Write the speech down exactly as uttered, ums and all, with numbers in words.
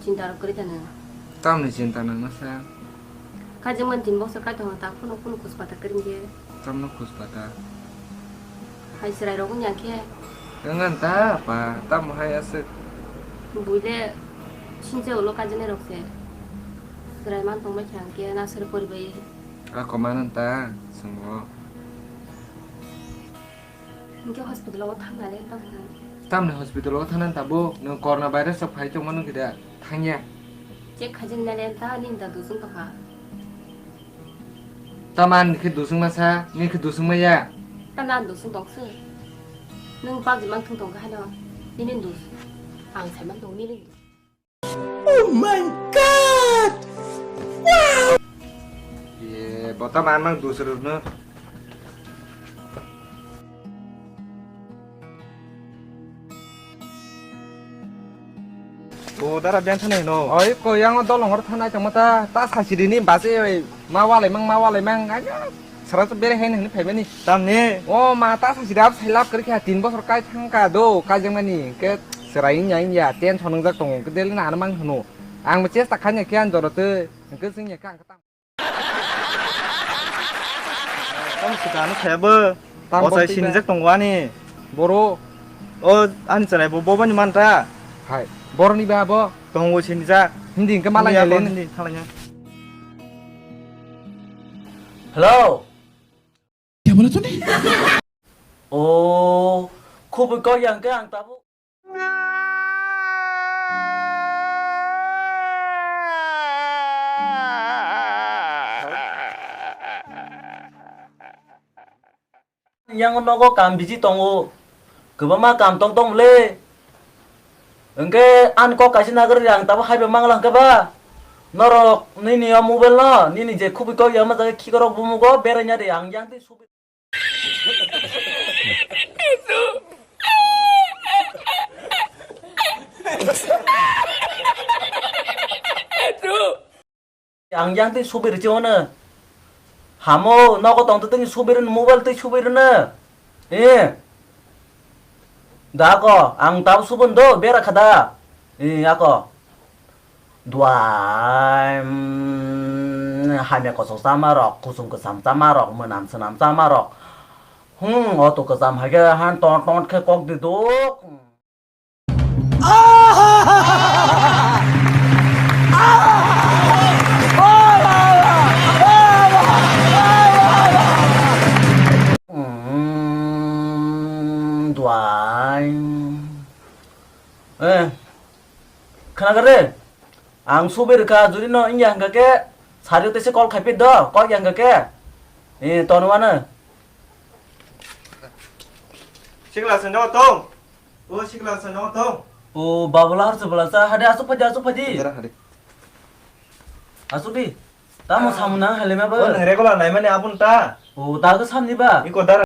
Chinta rok kwrwi tano. Tamni chinta nang nasa? Kajwng man tin bosor kai tongo, ta phunu phunu khuspata kwrwi khe. Tamno khuspata? Hai chwrai rok wngya khe. Wngkha ta pa, tamo hai aswk? Buile sinche ulo kajwng rok se. Chwrai man tongbai kha hwnkhe na sir poribai. Ako manan ta, chwngo. Hwnkhe hospital o thangna le tamo. Tamni hospital o thangna tabuk, nwng corona virus rok phai tongma nung khe da, thangya. Check khaijak nai le ta, nini da dusung tongkha. Tamo ani khe dusung masa, nini khe dusung maya. Tamo ani dusung tongse. Nwng pabji mang thung tongkha hano, nini dus. Ang saiman tong nini dus. Oh my God! Wow! Ye, bota manang dusrwkno. O dara biyan thanai no. Oi, ko yang dolong hor thanai tongma ta, ta sasiri ni base oi, ma walai mang, ma walai mang, aga. Sara to bere haino hwnwi phaimani. Tamni? O ma ta sasiri abo sai love kwrwi kha, tin bosor kai thang kha do, kaijakmani. Hwnkhe chwrai wngya wngya, tension wngjak tongo, hwnkhe deli na ano mang hwno. Ang bo chesta khaina khe ang jora twi, hwnkhe chwngya khe ang khe tamo. Tamo swkang ano khaya bo. Tamo bo twi ba. Ochai sinijak tongo ani. Boro. O ani chwrai bo, bo bani man ta? Hai, boroni ba bo? Tongo sinijak. Hindi hwnkhe malai. Hindi ya, le. Hindi, thalai ya. Hello. Kya bola tune? Oh, khubui kok yang ke ang tabuk. Yang nogo kam biji tongo. Kwbangma kam tong tong le. Hwnkhe ani kok kaisa nagari ang tabuk haiba mangla hwnkhe ba. Norok nini o mobile no, nini je khubui kok yang ma jaga khikorok bumugo beraina de ang yang tei subi. Ang yang tei subir chi ono. Hamo, nogo tong tei subir no, mobile tei subir no. Eh. Da ko, ang tab subun do, bera khada. Eh, ako. Duai, mm, hamya kosok chama rok, kusung kwcham chama rok, mwnam swnam chama rok. Hmm, oto kwcham hai khe han ton ton khe kok di duk. Hmm, duai. Eh, khna kare. Ang subi rwkha, judi no wngya hwnkha khe, sari tei se call khai phi do, kok ya hwnkha khe. Eh, tono ano. Sikla se no tong. O sikla se no tong. O babula har se bula sa, hade asuk phaji, asuk phaji. Jara hade. Asuk di. Tamo samung nang hale ma ba. O nang regular nai mani abun ta. O ta ga samni ba. Iko dar